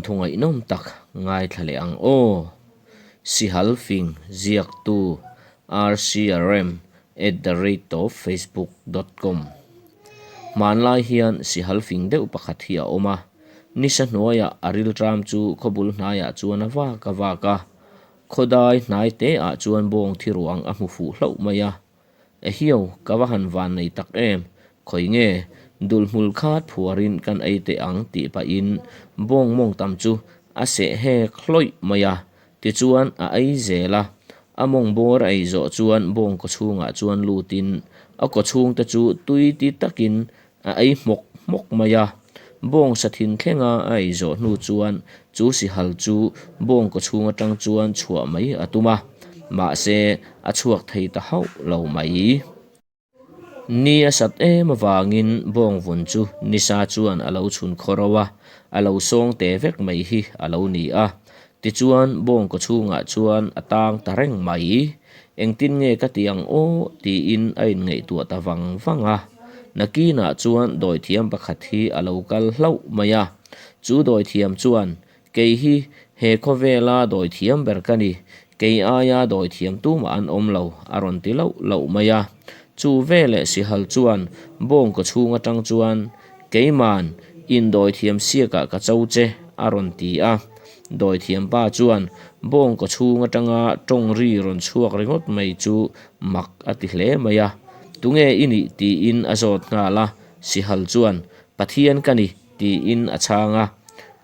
Thawnthu ngaihnawm tak ngaithla leh ang aw. Sihal fing ziaktu rcrm at the rate of facebook dot com Hmanlai hian sihal fing deuh pakhat hi a awm a, nisa hnuaiah a rilṭam chu khawbul hnaiah chuan a vak a vak a, khawdai hnai te ah chuan bawng thi ruang a hmu fuh hlauh mai a. Ehiau, ka va han van nei tak em? Khawi nge, dulhmul khat phuarin kan ei teh ang tih pahin bawng mawng tam chu a seh hek hlawih mai a, tichuan a ei zel a. A mawng bawr a ei zawh chuan bawng kawchhungah chuan lutin a kawchhungte chu tui ti takin A ei hmawk hmawk mai a, bawng sa thin thlenga a ei zawh hnu chuan chu sihal chu bawng kaw chhung atang chuan chhuah mai a tum a, mahse a chhuak thei ta hauh lo mai. Ni a sat em avangin bawng vun chu nisa chuan a lo chhun khaw ro a, a lo sawng te vek mai hi a lo ni a. Tichuan bawng kaw chhungah chuan a tang ta reng mai. Engtin nge ka ti ang aw? tiin a inngaihtuah ta vang vang a. Nakinah chuan dawithiam pakhat hi a lo kal hlauh mai a. Chu dawithiam chuan, Kei hi he khawvela dawithiam ber ka ni, kei aia dawithiam tumah an awm lo, a rawn ti lauh lauh mai a. Chu veleh Sihal chuan bawngkaw chhung atang chuan, Keiman, indawithiam siakah ka cho che, a rawn ti a. Dawithiam pa chuan bawngkaw chhung atanga tawng ri rawn chhuak ringawt mai chu mak a ti hle mai a. Tunge i nih? tiin a zawt nghal a. Sihal chuan, Pathian ka ni, tiin a chhang a.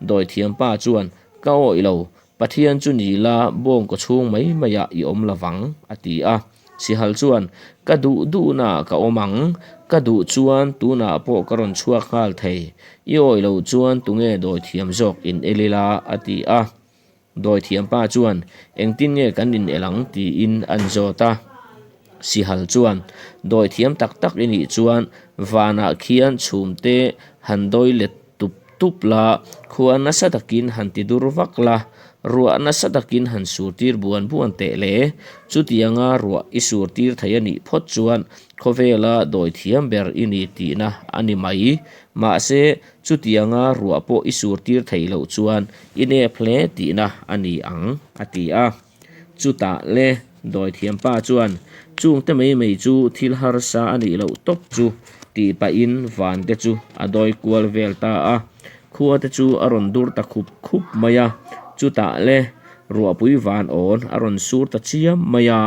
Dawithiam pa chuan, Ka awih lo, Pathian chu ni la bawngkaw chhung mai maiah i awm lo vang, a ti a. Sihal chuan, Ka duh duhnaah ka awm ang, ka duh chuan tunah pawh ka rawn chhuak nghal thei. I awih loh chuan tunge dawithiam zawk in el ila, a ti a. Dawithiam pa chuan, Engtin nge kan in el ang? tiin an zawt a. Sihal chuan, Dawithiam tak tak i nih chuan vanah khian chhumte han dawi let tup tup la, khua nasa takin han ti dur vak la, ruah nasa takin han sur tir buan buan teh le. Chutianga ruah i sur tir thei a nih phawt chuan khawvela dawi thiam ber i ni tihna a ni mai. Mahse, chutianga ruah pawh i sur tir theih loh chuan i nep hle tihna a ni ang, a ti a. Chutah le dawithiampa chuan chungte mai mai chu thil harsa a nih loh tawp chu tih pahin van te chu a dawi kual vel ta a, khua te chu a rawn dur ta khup khup mai a, chutah le ruahpui van awn a rawn sur ta chiam mai a,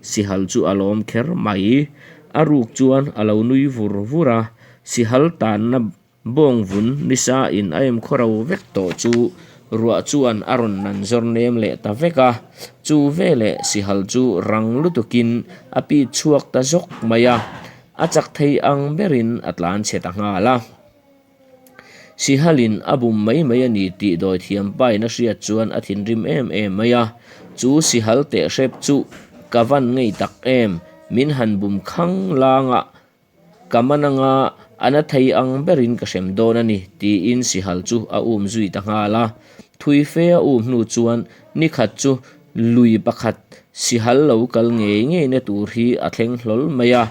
sihal chu a lawm kher mai. A ruk chuan a lo nui vur vur a, sihal tanna Bawng vun nisa in a em khawro vek tawh chu ruah chuan a rawn nan zawr nem leh ta vek a, chu veleh sihal chu rang lutukin a pit chhuak ta zawk mai a, a chak thei ang berin a tlan chhe ta nghal a. Sihalin a bum mai mai a ni tih dawithiam pain a hriat chuan a thinrim em em mai a, chu sihal teh hrep chu ka van ngei tak em, min han bum khang lang a, Ka man anga a na thei ang berin ka hrem dawn a ni, tiin Sihal chu a um zui ta nghal a. Thui fe a um hnu chuan ni khat chu lui pakhat Sihal lo kal ngei ngeina tur hi a thleng hlawl mai a.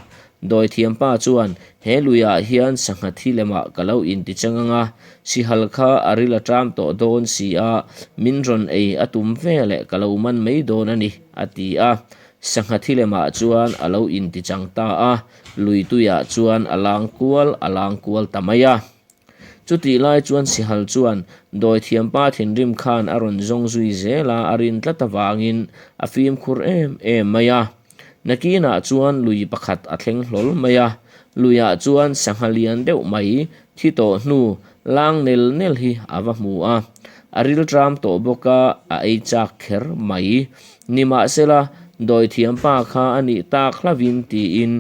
Dawithiampa chuan, He luiah hian sangha thi lemah ka lo intichang anga, Sihal kha a ril a ṭam tawh dawn si a, min rawn ei a tum veleh ka lo man mai dawn a ni, a ti a. Sangha thi lemah chuan a lo intichang ta a, lui tuiah chuan a lang kual a lang kual ta mai a. Chutih lai chuan Sihal chuan dawithiampa thinrim khan a rawn zawng zui zel a, a rin tlat avangin a fimkhur em em mai a. Nakinah chuan lui pakhat a thleng hlawl mai a, luiah chuan sangha lian deuh mai thi tawh hnu lang nel nel hi a va hmu a, a rilṭam tawh bawk a, a ei chak kher mai. Nimahsela, dawithiampa kha a nih tak hlavin tiin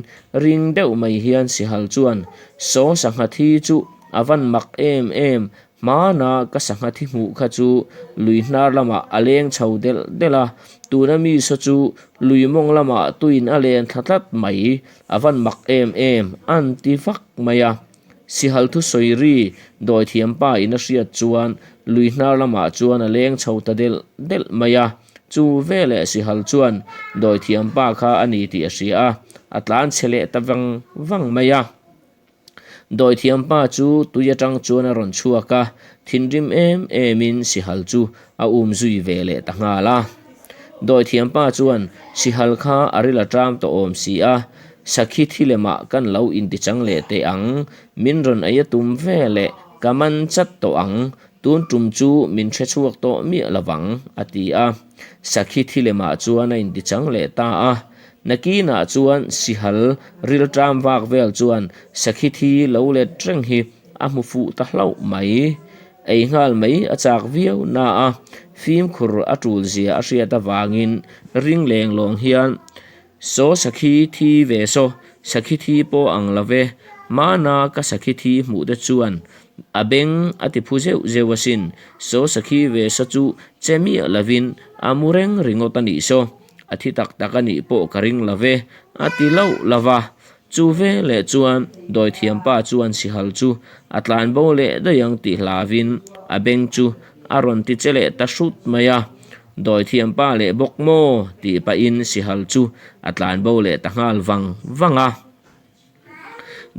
ring deuh mai hian Sihal chuan, Saw sangha thi chu a van mak em em, hmana ka sangha thi hmuh kha chu lui hnar lamah a leng chho delh delh a, tuna mi saw chu lui mawng lamah tuin a len thla tlat mai, a van mak em em, an ti vak mai a. Sihal thusawi ri dawithiampa in a hriat chuan lui hnar lamah chuan a leng chho ta delh delh mai a. Chu veleh Sihal chuan dawithiampa kha a ni tih a hria a, a tlan chhe leh ta vang vang mai a. Dawithiampa chu tui atang chuan a rawn chhuak a, thinrim em emin sihal chu a um zui ve leh ta nghal a. Dawithiampa chuan sihal kha a ril a ṭam tawh awm si a, sakhi thi lemah kan lo intichang leh teh ang, min rawn ei a tum ve leh ka man chat tawh ang, tun ṭum chu min hre chhuak tawh miah lovang, a ti a. Sakhi thi lemah chuan a intichang leh ta a. Nakinah chuan sihal rilṭam vak vel chuan sakhi thi lo let reng hi a hmu fuh ta hlauh mai. Ei nghal mai a chak viau na a, fimkhur a tul zia a hriat avangin ring leng lawng hian, Saw sakhi thi ve saw, sakhi thi pawh ang lo ve, mahna ka sakhi thi hmuh te chuan a beng a ti phu zeuh zeuh asin, saw sakhi ve saw chu che miah lovin a mu reng ringawt a nih saw, a thi tak tak a nih pawh ka ring lo ve, a ti loh lo va. Chu veleh chuan dawithiampa chuan sihal chu a tlan bo leh daih ang tih hlauvin a beng chu a rawn ti che leh ta hrut mai a. Dawithiampa leh bawk maw tih pahin sihal chu a tlan bo leh ta nghal vang vang a.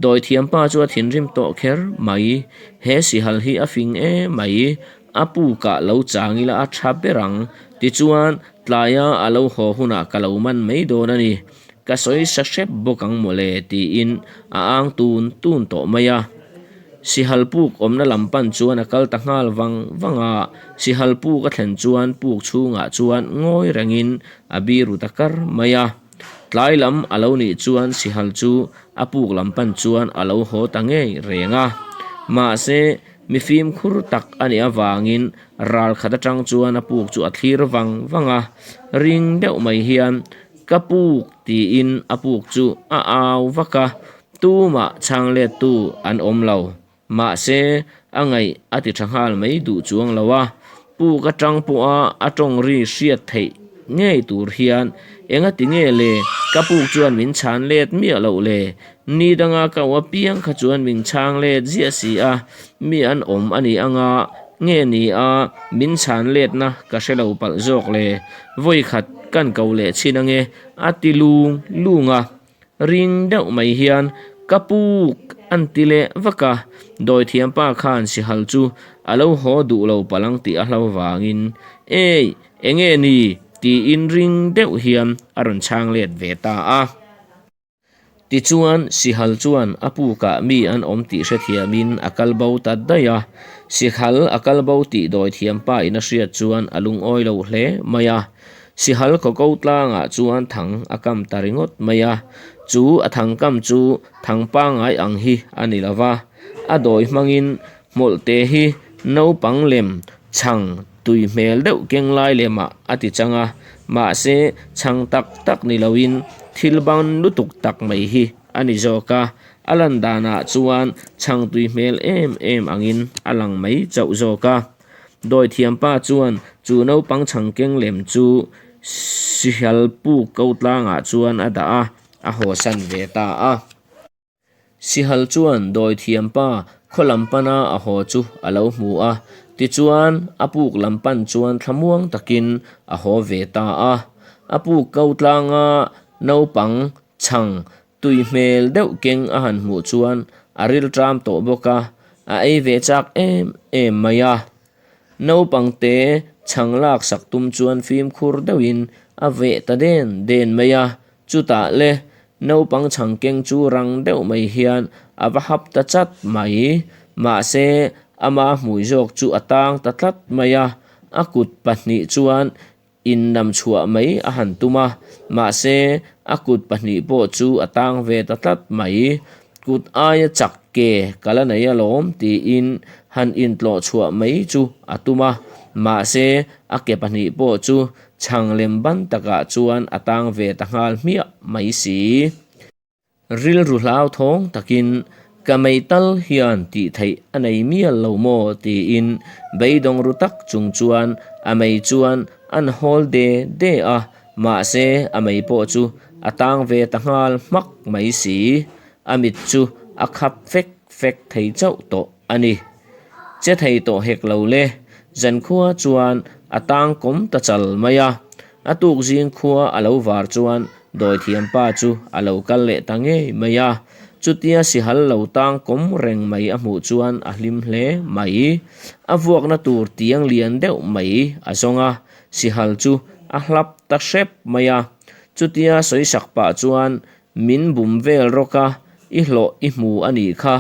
Dawithiampa chu a thinrim tawh kher mai. He sihal hi a fing em mai. A pukah lo chang ila a tha ber ang. Tichuan tlaia a lo haw hunah ka lo man mai dawn a ni. Ka sawi sa hrep bawk ang mawle tiin a ang tun tun tawh mai a. Sihal puk awmna lam pan chuan a kal ta nghal vang vang a. Sihal puk a thlen chuan puk chhungah chuan ngawi rengin a biru ta kar mai a. Tlai lam a lo nih chuan sihal chu a puk lam pan chuan a lo haw ta ngei reng a. Mahse, mi fimkhur tak a nih avangin ral khat atang chuan a puk chu a thlir vang vang a. Ring deuh mai hian Ka puk tiin a puk chu a au vak a, tumah chhang lettu an awm lo. Mahse, a ngaih a ti tha nghal mai duh chuang lo a, puk atang pawha a tawng ri hriat theih ngei tur hian enga ti nge le, ka puk chuan min chhan let miah loh le, ni danga ka u apiang kha chuan min chhang let ziah si a, mi an awm a ni anga nge ni a, min chhan letna ka hre lo palh zawk le, vawikhat kan ko leh chhin ange a ti lung lung a. Ring deuh mai hian ka puk an ti leh vak a, dawithiampa khan sihal chu a lo haw duh lo palang tih a hlo vangin Ei, enge ni? tiin ring deuh hian a rawn chhang let ve ta a. Tichuan, sihal chuan a pukah mi an awm tih hrethiamin a kal bo ta daih a, sihal a kal bo tih dawithiampa in a hriat chuan a lungawi lo hle mai a. Sihal khaw ko tlangah chuan thang a kam ta ringawt mai a, chu a thang kam chu thang pangngai ang hi a ni lo va, a dawi hmangin hmawlhte hi naupang lem chhang tui hmel deuh keng lai lemah a ti chang a, mahse chhang tak tak ni loin thil ban lutuk tak mai hi a ni zawk a, a lan danah chuan chhang tui hmel em em angin a lang mai chauh zawk a. Dawithiampa chuan chu naupang chhangkeng lem chu Sihal puk ko tlangah chuan a dah a, a hawsan ve ta a. Sihal chuan Dawithiampa khaw lam pana a haw chu a lo hmu a, tichuan a puk lam pan chuan thlamuang takin a haw ve ta a. A puk ko tlanga naupang chhang Tui hmel deuh keng a han hmuh chuan a rilṭam tawh bawk a, a ei ve chak em em mai a. Naupangte chhang lak sak tum chuan fimkhur deuhin a veh ta den den mai a, chutah le naupang chhang keng chu rang deuh mai hian a va hap ta chat mai. Mahse, ama hmui zawk chu a tang ta tlat mai a, a kut pahnih chuan Innam chhuah mai a han tum a, mahse a kut pahnih pawh chu a tang ve ta tlat mai. Kut aia chak ke ka la nei alawm tiin han intlawh chhuah mai chu a tum a, mahse a ke pahnih pawh chu chhang lem ban takah chuan a tang ve ta nghal hmiah mai si. Rilru hlauthawng takin, Ka mei tal hian tih theih a nei mial lo maw? tiin beidawng ru tak chung chuan a mei chuan an hawl de de a, mahse a mei pawh chu a tang ve ta nghal hmak mai si. A mit chu a khap fek fek thei chauh tawh a ni. Che thei tawh hek lo le, zankhua chuan a tang kawm ta chal mai a. A tuk zing khua a lo var chuan dawithiampa chu a lo kal leh ta ngei mai a. Chutia sihal lo tang kawm reng mai a hmuh chuan a hlim hle mai. A vuakna tur tiang lian deuh mai a zawng a, sihal chu a hlap ta hrep mai a. Chutia sawisak pah chuan min bum vel rawk a, i hlawh i hmu a nih kha.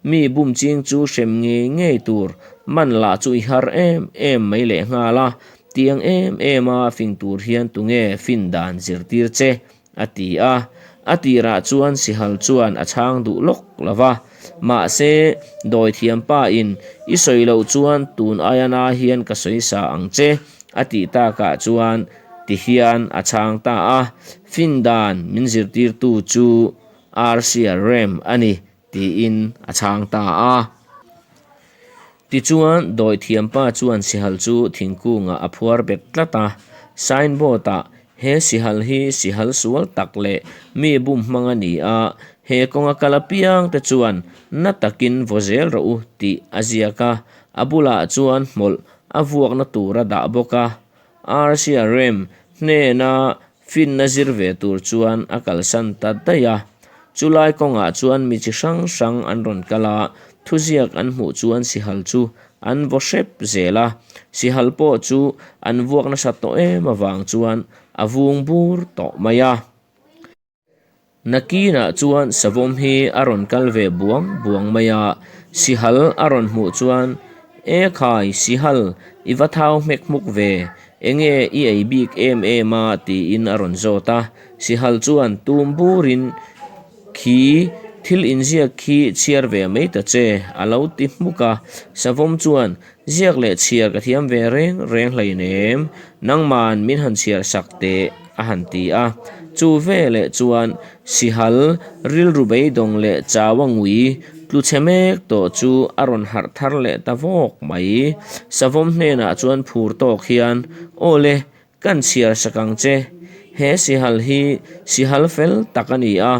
Mi bum ching chu hrem ngei ngei tur man lah chu i har em em mai lehnghal a, tiang em em a fing tur hian tunge fin dan zirtir che? a ti a. A tirah chuan Sihal chuan a chhang duh lawk lo va, mahse dawithiam pa in i sawi loh chuan tun aia na hian ka sawi sa ang che a tih takah chuan ti hian a chhang ta a, fin dan min zirtirtu chu Arsia Rem a ni. Tiin a chhang ta a. Tichuan, dawithiampa chuan sihal chu thingkungah a phuar bet tlat a. Signboard-ah, He sihal hi sihal sual tak leh mi bum hmang a ni a, he kawnga kal apiang te chuan na takin vaw zel rawh u tih a ziak a. A bulah chuan hmawlh a vuakna tur a dah bawk a. Arsia rem hnena finna zir ve tur chuan a kalsan ta daih a. Chulai kawngah chuan mi chi hrang hrang an rawn kal a, thuziak an hmuh chuan sihal chu an vaw hrep zel a. Sihal pawh chu an vuak nasa tawh em avang chuan a vung bur tawh mai a. Nakinah chuan savawm hi a rawn kal ve buang buang mai a, sihal a rawn hmuh chuan, E khai, sihal, i va thau hmek hmuk ve, enge i ei bik em em a? tiin a rawn zawt a. Sihal chuan tum burin, Khi, thil inziak khi chhiar ve mai ta che, a lo ti hmuk a. Savawm chuan, Ziak leh chhiar ka thiam ve reng reng hleinem, nangman min han chhiar sak teh a han ti a. Chu veleh chuan Sihal rilru beidawng leh chau a ngui tlu chhe mek tawh chu a rawn harh thar leh ta vawk mai. Savawm hnenah chuan phur tawk hian, Aw le, Kan chhiar sak ang che. He sihal hi sihal fel tak a ni a,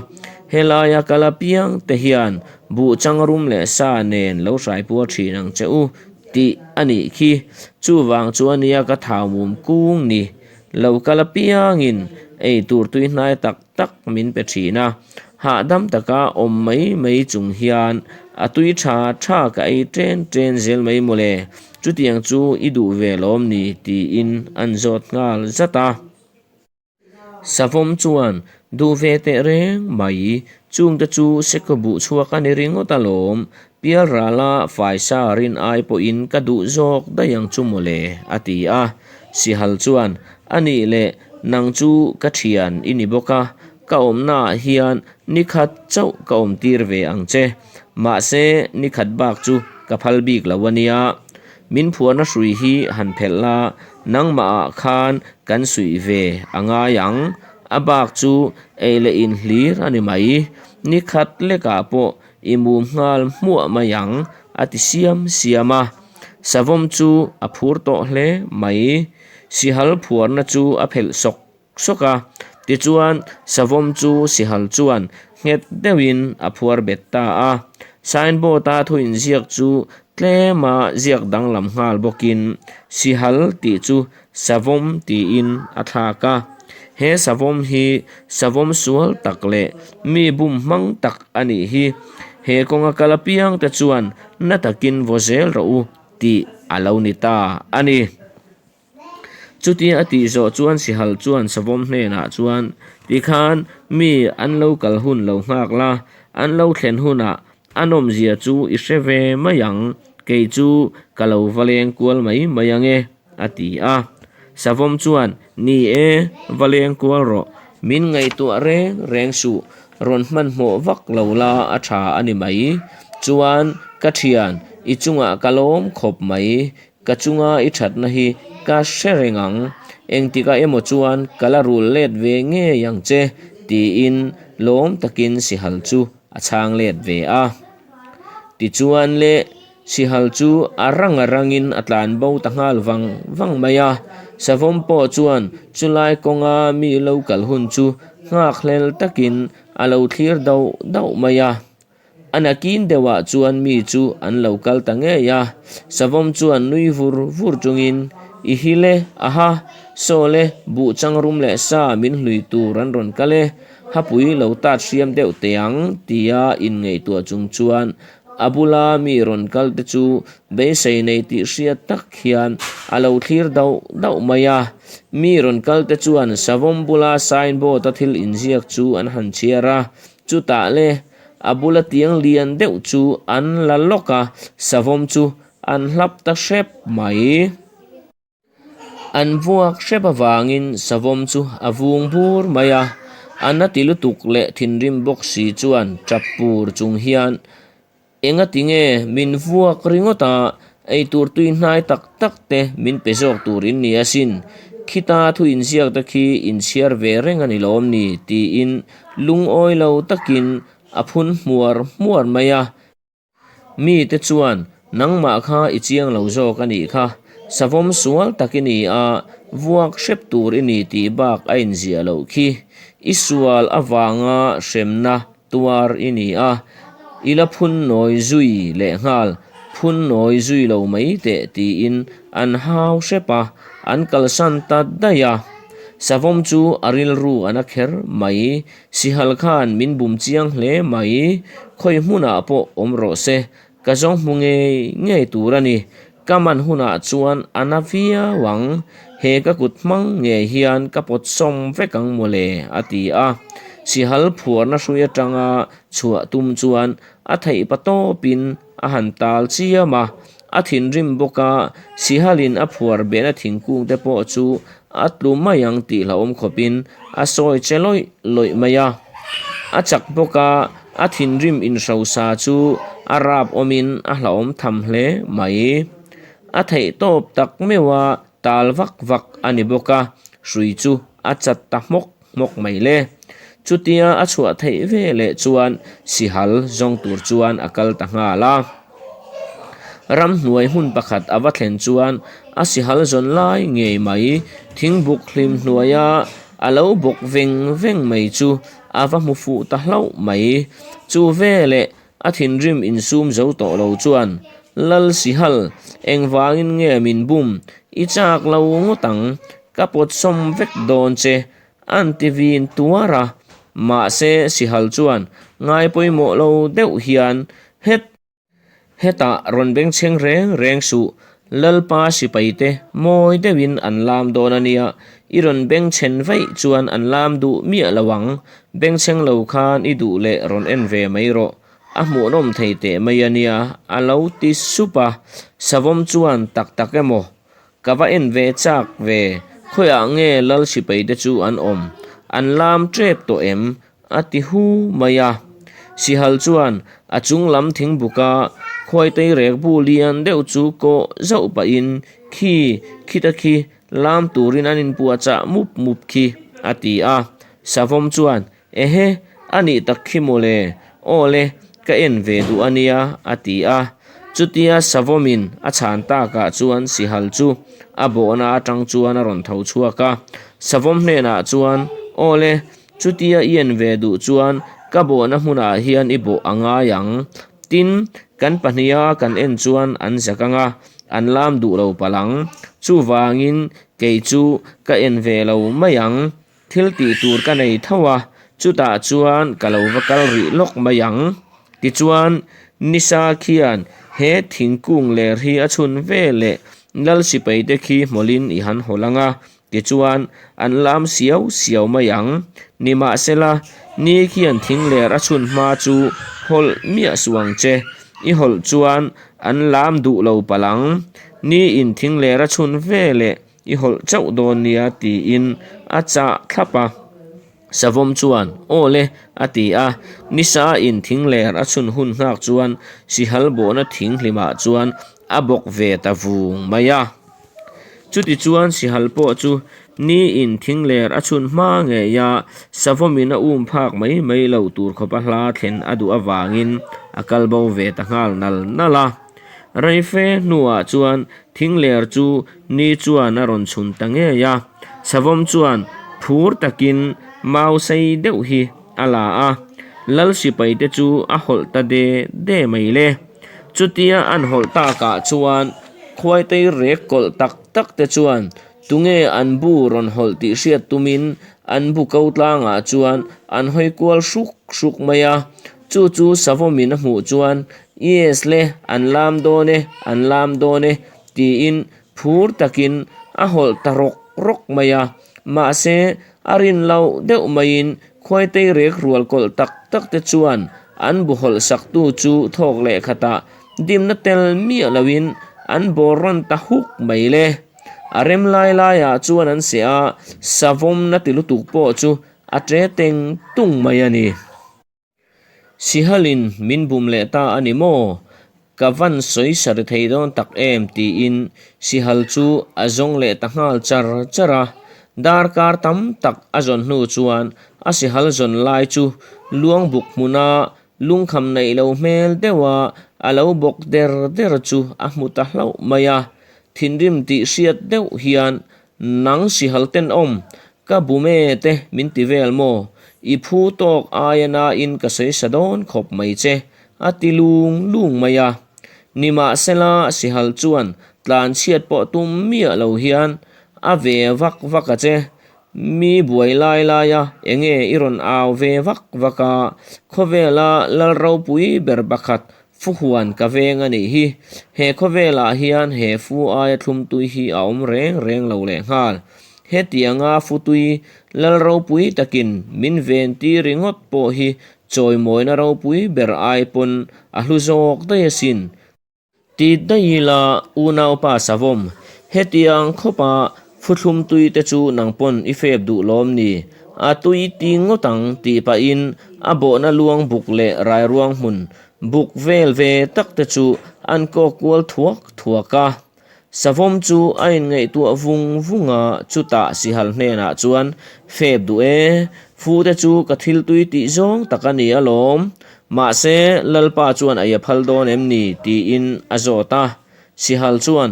helaia kal apiang te hian buh chang rum leh sa nen lo hrai puar thin ang che u tih a nih khi. Chuvang chu ania ka thau mum kung ni. Lo kal apiangin ei tur tui hnai tak tak min pe thin a, hahdam taka awm mai mai chung hian a tui tha tha ka ei ṭen ṭen zel mai mawle, chutiang chu i duh ve lawm ni tiin an zawt nghal zat a. Savawm chuan duh ve teh reng mai, chungte chu sekaw buh chhuak a ni ringawt alawm, pialrala faisa rin ai pawhin ka duh zawk daih ang chu mawle a ti a. Sihal chuan a nih leh Nang chu ka thian i ni bawk a, ka awmnaah hian ni khat chauh ka awm tir ve ang che. Mahse, ni khat bak chu ka phal bik lo a nia. Min phuarna hrui hi han phelh la, nangmahah khan kan suih ve a ngai ang. A bak chu ei leh in hlir a ni mai. Ni khat lekah pawh i mum nghal hmuah mai ang, a ti siam siam a. Savawm chu a phur tawh hle mai. Sihal phuarna chu a phelh sawk sawk a, tichuan savawm chu sihal chuan nghet deuhin a phuar bet ta a. Signboard-a thu inziak chu tlema ziak danglam nghal bawkin sihal tih chu savawm tiin a thlak a. He savawm hi savawm sual tak leh mi bum hmang tak a nih hi. He kawnga kal apiangte chuan na takin vaw zel rawh u. tih a lo ni ta a ni. Chutia a tih zawh chuan Sihal chuan Savawm hnenah chuan, Tikhan mi an lo kal hun lo nghak la, an lo thlen hunah a nawmzia chu i hre ve mai ang, kei chu ka lo va leng kual mai mai ang e, a ti a. Savawm chuan, Ni e, va leng kual rawh, min ngaihtuah reng reng suh, rawn hmanhmawh vak lo la a tha a ni mai. Chuan, ka thian, i chungah ka lawm khawp mai, ka chunga i thatna hi ka hre reng ang, engtikah emaw chuan ka la rul let ve ngei ang che, tiin lawm takin sihal chu a chhang let ve a. Tichuan le. Sihal chu a rang a rangin a tlan bo ta nghal vang vang mai a, Savawm pawh chuan chulai kawnga mi lo kal hun chu nghak hlel takin a lo thlir dauh dauh mai a. A nakin deuhah chuan mi chu an lo kal ta ngei a, Savawm chuan nui vur vur chungin, I hil e, aha, saw le, buh chang rum leh sa min hlui tur an rawn kal e. Hapui lo tat hriam deuh teh ang tia inngaihtuah chung chuan a bula mi rawn kal te chu beisei nei tih hriat tak hian a lo thlir dauh dauh mai a. Mi rawn kal te chuan savawm bula sign board a thil inziak chu an han chhiar a, chutah le a bula tiang lian deuh chu an la lawk a, savawm chu an hlap ta hrep mai. An vuak hrep avangin savawm chu a vung bur mai a, a na ti lutuk leh thinrim bawk si chuan tap pur chung hian, Engati nge min vuak ringawt a, eitur tui hnai tak tak te min pe zawk tur in ni asin, khita thu inziak te khi inchhiar ve reng a ni lawm ni? tiin lungawi lo takin a phun hmuar hmuar mai a. Mite chuan, Nangmah kha i chiang lo zawk a nih kha, savawm sual tak i ni a, vuak hrep tur i ni tih bak a inziah loh khi. I sual avanga hremna tuar i ni a, i la phun nawi zui lehnghal, phun nawi zui lo mai teh tiin an hau hrep a, an kalsan ta daih a. Savawm chu a rilru a na kher mai. Sihal khan min bum chiang hle mai, khawi hmunah pawh awm rawh se, ka zawng hmu ngei ngei tur a ni. Ka man hunah chuan a na viau ang, he ka kut hmang ngei hian ka pawt sawm vek ang mawle, a ti a. Sihal phuarna hrui atanga chhuah tum chuan a theih pa tawpin a han tal chiam a, a thinrim bawk a, Sihalin a phuar behna thingkung te pawh chu a tlu mai ang tih hlauhawm khawpin a sawi che lawih lawih mai a. A chak bawk a, a thinrim inhrosa chu a rap awmin a hlauhawm tham hle mai. A theih tawp tak meuh a tal vak vak a ni bawk a, hrui chu a chat ta hmawk hmawk mai le. Chutia a chhuah theih ve leh chuan sihal zawng tur chuan a kal ta nghal a. Ramhnuai hmun pakhat a va thlen chuan a sihal zawn lai ngei mai thingbuk hlim hnuaia a lo bawk veng veng mai chu a va hmu fuh ta hlauh mai. Chu veleh A thinrim insum zo tawh lo chuan, Lal Sihal, engvangin nge min bum? I chak lo ngawt ang, ka pawt sawm vek dawn che, an ti vin tuar a. Mahse, Sihal chuan ngai pawimawh lo deuh hian, Het! Hetah rawn bengchheng reng reng suh, Lalpa sipaite mawi deuhin an lam dawn a nia, i rawn bengchhen vaih chuan an lam duh miah lo ang, bengchheng lo khan i duh leh rawn en ve mai rawh, a hmuhnawm thei teh mai a nia, a lo ti sup a, Savawm chuan tak tak emaw, ka va en ve chak ve, khawiah nge Lal sipaite chu an awm, an lam tep tawh em, A ti hu mai a. Sihal chuan a chung lam thingbuka khuaitei rek bu lian deuh chu kawh zauh pahin khi khita khi lam turin an inpuahchah mup mup khi a ti a. Savawm chuan Ehe, a nih tak khi mawle, aw le, ka en ve duh a nia a ti a. Chutia Savawmin a chhan takah chuan Sihal chu a bawhna atang chuan a rawn tho chhuak a. Savawm hnenah chuan Aw le, Chutia i en ve duh chuan ka bawhna hmunah hian i bawh a ngai ang. Tin, kan pahniha kan en chuan an zak ang a, an lam duh lo palh ang. Chuvangin kei chu ka en ve lo mai ang. Thil tih tur ka nei tho a, chutah chuan ka lo va kal rih lawk mai ang. Tichuan, Nisa khian he thingkung ler hi a chhun ve leh Lal sipaite khi hmawlhin i han hawl ang a, Tichuan, an lam siau siau mai ang. Nimahsela, ni khian thing ler a chhun hma chu hawlh miah suh ang che. I hawlh chuan an lam duh lo palh ang. Ni in thing ler a chhun ve leh i hawlh chauh dawn nia tiin a chah thlap a. Savawm chuan, Aw le, a ti a. Nisa in thing ler a chhun hun nghak chuan sihal bawhna thing hlimah chuan a bawk ve ta vung mai a. Chutichuan sihal pawh chu ni in thing ler a chhun hma ngei a, savawmin a um phak mai mai lo tur khawpa hla thlen a duh avangin a kal bo ve ta nghal nal nal a. Reife hnuah chuan thing ler chu ni chuan a rawn chhun ta ngei a, savawm chuan phur takin mau sei deuh hi a la a, lal sipaite chu a hawlh ta de de mai le. Chutia an hawlh takah chuan khuaitei rek kawlh tak tak te chuan tunge an bu rawn hawlh tih hriat tumin An bu ko tlangah chuan an hawi kual hruk hruk mai a, chu chu Savawmin a hmuh chuan, Yes le, an lam dawn e, an lam dawn e, tiin phur takin a hawlh ta rawk rawk mai a. Mahse, a rin loh deuh maiin khuaitei rek rual kawlh tak tak te chuan an bu hawlh saktu chu thawk leh khatah dimna tel miah loin an bawr rawn ta huk mai le. A rem lai laiah chuan an seh a, savawmna ti lutuk pawh chu a ṭe teng tung mai a ni. Sihalin min bum leh ta a ni maw? Ka van sawi sa ri thei dawn tak em? tiin Sihal chu a zawng leh ta nghal char char a. Darkar tam tak a zawn hnu chuan a Sihal zawn lai chu luangbuk hmuna lungkham neih lo hmel deuha a lo bawk der der chu a hmu ta hlauh mai a. Thinrim tih hriat deuh hian Nang sihal tenawm, ka bum e te min ti vel maw? I phu tawk aia nain ka sawi sa dawn khawp mai che, a ti lung lung mai a. Nimahsela sihal chuan tlanchhiat pawh tum miah lo hian a ve vak vak a che. Mi buai lai laia enge i rawn au ve vak vak a, khawvela lal ropui ber pakhat Fuhuan ka veng a nih hi. He khawvelah hian he fu aia thlumtui hi a awm reng reng lo leh nghal. Hetianga futui lal ropui takin min ven tir ringawt pawh hi chawimawina ropui ber ai pawn a hlu zawk daih asin. Ti daih ila unaupa Savawm, hetiang khawpa Futhlum tui te chu nang pawn i fep duh lawm ni? A tui ti ngawt ang tih pahin a bawhna luang buk leh rairuang hmun buk vel ve tak te chu an kawk kual thuak thuak a. Savawm chu a inngaihtuah vung vung a, chutah sihal hnenah chuan, Fep duh e, fu te chu ka thil tui tih zawng tak a ni alawm. Mahse, Lalpa chuan a ia phal dawn em ni? tiin a zawt a. Sihal chuan,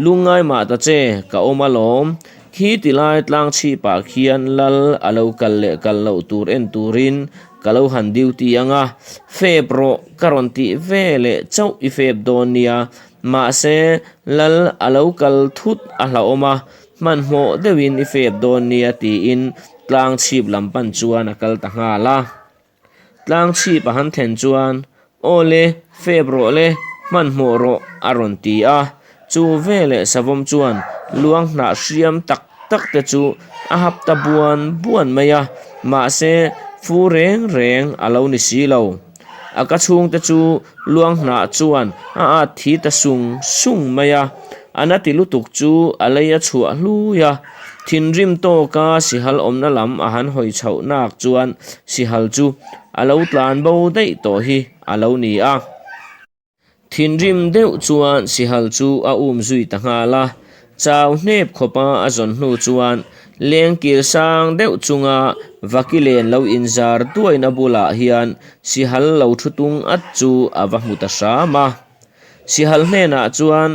Lungngai mah ta che, ka awm alawm. Khi ti lai tlang chhipah khian lal a lo kal leh kal loh tur en turin ka lo han duty ang a, fep rawh ka rawn tih ve leh chauh i fep dawn nia. Mahse, lal a lo kal thut a hlauhawm a, hmanhmawh deuhin i fep dawn nia tiin tlang chhip lam pan chuan a kal ta nghal a. Tlang chhip a han thlen chuan, Aw le, fep rawh le, hmanhmawh rawh, a rawn ti a. Chu veleh savawm chuan luang hnah hriam tak tak te chu a hap ta buan buan mai a, mahse fu reng reng a lo ni si lo. A ka chhungte chu luang hnah chuan a at thi ta sung sung mai a, a na ti lutuk chu a lei a chhuah hlui a. Thinrim tawka sihal awmna lam a han hawi chhoh nak chuan sihal chu a lo tlan bo daih tawh hi a lo ni a. Thinrim deuh chuan sihal chu a um zui ta nghal a, chau hnep khawpa a zawn hnu chuan lengkir sang deuh chunga vakilen lo inzar duaina bulah hian sihal lo thu tung at chu a va hmu ta hram a. Sihal hnenah chuan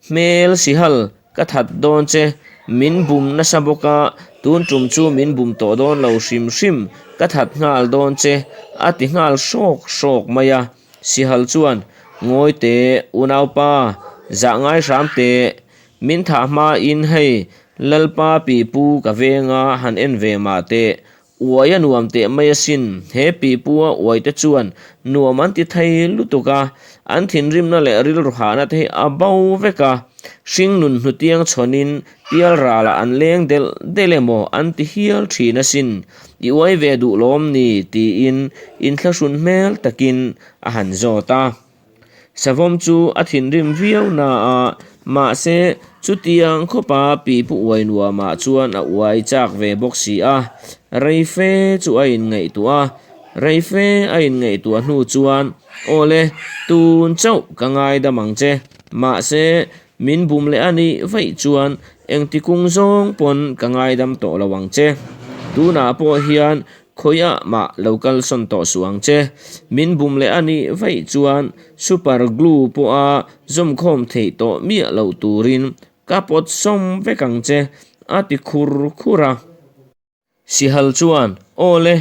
Hmel sihal ka that dawn che, min bum nasa bawk a, tun tum chu min bum tawh dawn lo hrim hrim, ka that nghal dawn che, a ti nghal hrawk hrawk mai a. Sihal chuan, Ngawi teh, unaupa, zah ngai hram teh, min thah hmain hei Lalpa pipu ka venga han en ve mah teh, Uai a nuam teh mai asin, he pipua uai te chuan nuam an ti thei lutuk a, an thinrimna leh rilru hahna te hi a bo vek a, hringnun hnutiang chhawnin pial ralah an leng delh delh emaw an ti hial thin asin, i uai ve duh lawm ni tiin inthlahrun hmel takin a han zawt a. Savawm chu a thinrim viau na a, mahse chutiang khawpa pipu uai nuamah chuan a uai chak ve bawk si a, reife chu a inngaihtuah a, reife a inngaihtuah hnu chuan, Aw le, tun chauh ka ngaidam ang che, mahse min bum leh a nih vaih chuan engti kung zawng pawn ka ngaidam tawh lo ang che. Tunah pawh hian Khawiah mah lo kal sawn tawh suh ang che. Min bum leh a nih vaih chuan super glue pawha zawmkhawm theih tawh miah loh turin ka pawt sawm vek ang che, a ti khur khur a. Sihal chuan, Aw le,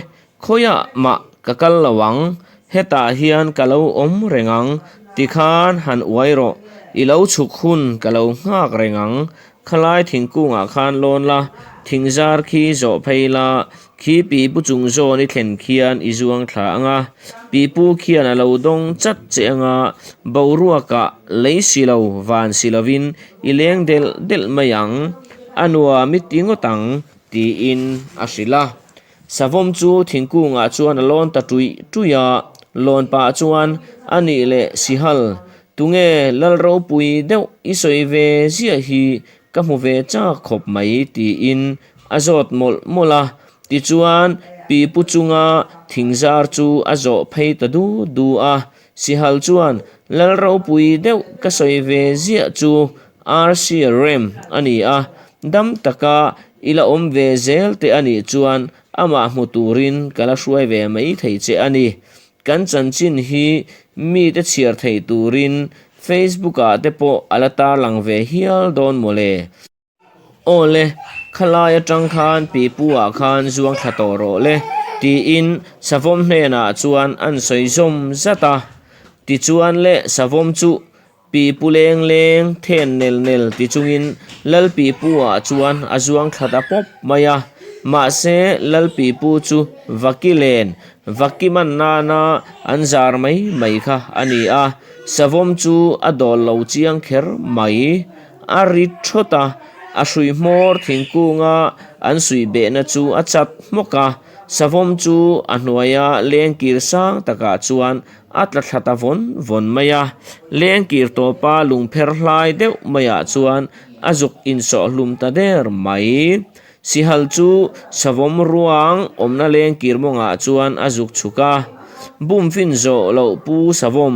khawiah mah ka kal lo ang, hetah hian ka lo awm reng ang, tikhan han uai rawh, i lo chhuk hun ka lo nghak reng ang, Khalai thingkungah khan lawn la, Thingzar khi zawh phei la, khi pipu chung zawn i thlen khian i zuang thla ang a, pipu khian a lo dawng chat che ang a, boruakah lei si lo, van si lovin i leng delh delh mai ang, a nuam i ti ngawt ang, tiin a hrilh a. Savawm chu thingkungah chuan a lawn ta tuih tuih a, lawn pah chuan a nih leh Sihal, tunge lal ropui deuh i sawi ve ziah hi ka hmu ve chak khawp mai tiin a zawt mawlh mawlh a. Tichuan pipu chunga thingzar chu a zawh phei ta du du a, Sihal chuan lal ropui deuh ka sawi ve ziah chu Arsi rem a ni a, dam taka i la awm ve zel te a nih chuan amah hmu turin ka la hruai ve mai thei che a ni. Kan chanchin hi mite chhiar thei turin Facebook ah te pawh a la tarlang ve hial dawn mawle. Aw le, khalai atang khan pipu ah khan zuang thla tawh rawh le, tiin savawm hnenah chuan an sawi zawm zat a. Tichuan le savawm chu Pipu leng leng, then nel nel ti chungin Lal Pipu ah chuan a zuang thla ta pawp mai a. Mahse Lal Pipu chu vaki len, vaki man nana an zar mai mai kha a ni a, savawm chu a dawl lo chiang kher mai. A ri thawt a, a hrui hmawr thingkunga an suih behna chu a chat hmawk a, savawm chu a hnuaia lengkir sang takah chuan a tla thla ta vawn vawn mai a, lengkir tawpa lungpher hlai deuh maiah chuan a zuk insawh hlum ta der mai. Sihal chu savawm ruang awmna lengkir mawngah chuan a zuk chhuk a, bumfin zawh loh pu savawm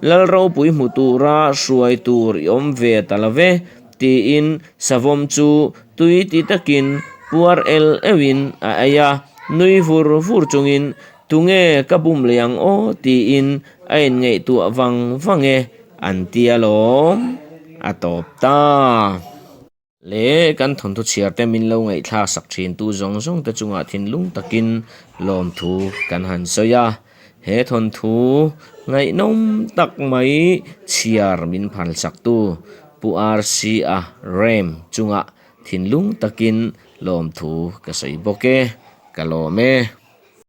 lal ropui hmu tura hruai tur i awm ve ta lo ve tiin savawm chu tui ti takin puar el euhin a ei a, nui vur vur chungin Tunge ka bum leh ang aw tiin a inngaihtuah vang vang e an ti alawm, a tawp ta. Le kan thawnthu chhiar te min lo ngaihthlak sak thin tu zawng zawng te chungah thinlung takin lawmthu kan han sawi a, he thawnthu ngaihnawm tak mai chhiar min phalsak tu Pu RC-a Rem chungah thinlung takin lawmthu ka sawi bawk e, ka lawm e.